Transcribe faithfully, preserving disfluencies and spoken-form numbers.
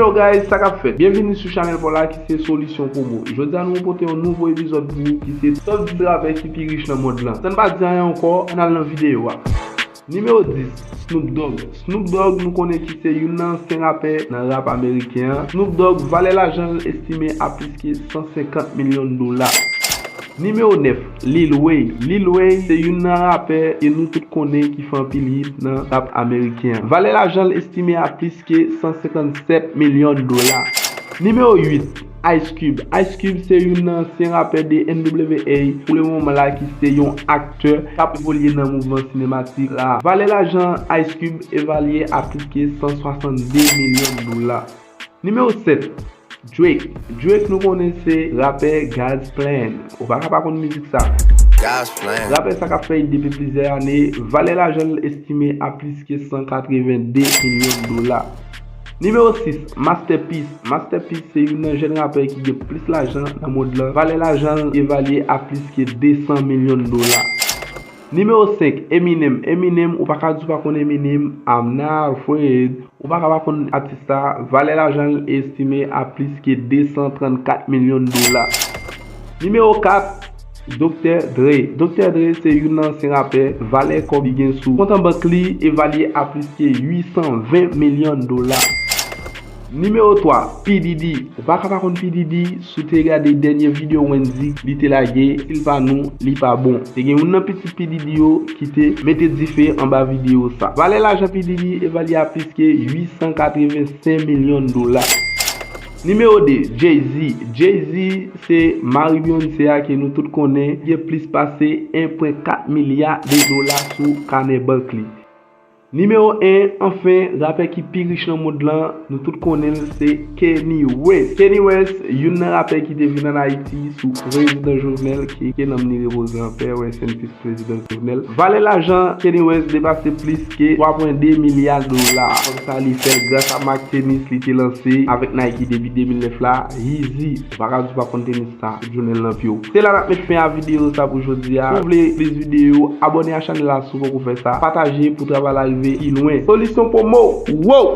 Yo guys, sa k ap fèt? Byenvini sou chanèl pa w la ki se Solisyon Promo. Jodi a nou pote yon nouvo epizòd pou ou ki se top dis rapè ki pi rich nan mond lan. San n pa di anyen ankò, ann al nan videyo a. Nimewo dis, Snoop Dogg. Snoop Dogg nou konnen ki se youn nan ansyen rapè nan rap ameriken an. Snoop Dogg, valè lajan l estime a plis ke san senkant milyon dola. Nimewo nèf, Lil Wayne. Lil Wayne se youn nan rapè ke nou tout konnen ki fè anpil hit nan rap ameriken an. Valè lajan l estime a plis ke san senkannsèt milyon dola. Nimewo uit, Ice Cube. Ice Cube se youn nan ansyen rapè de N W A pou le moman la ki se yon aktè k ap evolye nan mouvman sinematik la. Valè lajan Ice Cube evalye a plis ke san swasannde milyon dola. Nimewo sèt, Drake. Drake nou konnen se rapè God's Plan. Ou pa ka pa konn mizik sa. God's Plan. Rapè sa k ap fè hit depi plizyè ane, valè lajan l estime a plis ke san katrevende milyon dola. Nimewo sis, Master P. Master P se youn nan jèn rapè ki gen plis lajan nan mond lan. Valè lajan l evalye a plis ke de san milyon dola. Nimewo senk, Eminem. Eminem, ou pa ka di w pa konn Eminem, I'm not afraid. Ou pa ka pa konn atis sa, valè lajan l estime a plis ke de san trannkat milyon dola. Nimewo kat, Doktè Dre. Doktè Dre se youn nan ansyen rapè, valè kòb li gen sou kont an bank li evalye a plis ke uit san ven milyon dola. Nimewo twa, P Diddy. Ou pa ka pa konn P Diddy, si w te gade dènye videyo Wendyy li te lage, si l pa nou, li pa bon. Te gen youn nan pitit P Diddy yo ki te mete dife anba videyo sa. Valè lajan P Diddy evalye a plis ke uit san katrevensenk milyon dola. Nimewo de, Jay-Z. Jay-Z se mari Beyoncé a ke nou tout konnen, gen plis pase en pwen kat milya de dola sou kanè bank li. Nimewo en, anfen, rapè ki pi rich nan mond lan, nou tout konnen l, se Kanye West. Kanye West, youn nan rapè ki te vin ann Ayiti sou Prezidan Jovenel, ke, ke nanm li repoze an pè, rest in peace Prezidan Jovenel. Valè lajan Kanye West depase plis ke twa pwen de milya dola. Kòb sa li fè l gras a mak tenis li te lanse avèk Nike depi de mil nèf la, Yeezy. Ou pa ka di w pa konn tenis sa, tout jounen l nan pye w. Se la n ap met fen a videyo sa pou jodi a. Si w vle plis videyo, abòne a chanèl la si w poko fè sa. Pataje pou travay la rive pi lwen. Solisyon Promo, wow!